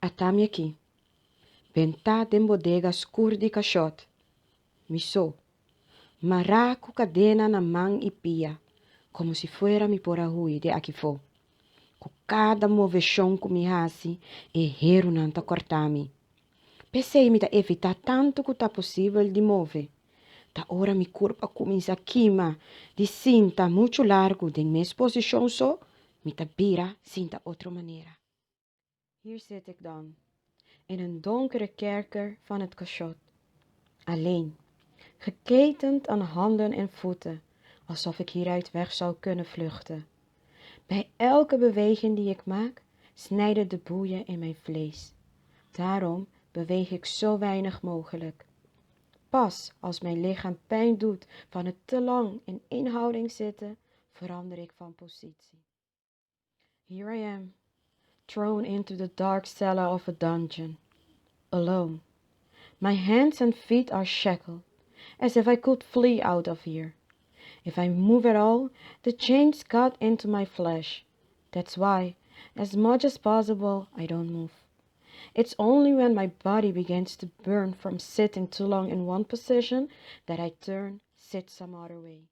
Ata mi aki. Bentá den bodega skur di kashòt. Mi so. Mará ku kadena na man i pia, komo si fuera mi por a hui di aki fo. Ku kada moveshon ku mi hasi, e herunan ta kòrta mi. P'esei mi ta evitá tantu ku ta posibel di move. Ta ora mi kurpa kuminsá kima di sinta muchu largu den mes posishon so, mi ta bira sinta otro manera. Hier zit ik dan, in een donkere kerker van het cachot. Alleen, geketend aan handen en voeten, alsof ik hieruit weg zou kunnen vluchten. Bij elke beweging die ik maak, snijden de boeien in mijn vlees. Daarom beweeg ik zo weinig mogelijk. Pas als mijn lichaam pijn doet van het te lang in één houding zitten, verander ik van positie. Here I am, thrown into the dark cellar of a dungeon, alone. My hands and feet are shackled, as if I could flee out of here. If I move at all, the chains cut into my flesh. That's why, as much as possible, I don't move. It's only when my body begins to burn from sitting too long in one position that I turn, sit some other way.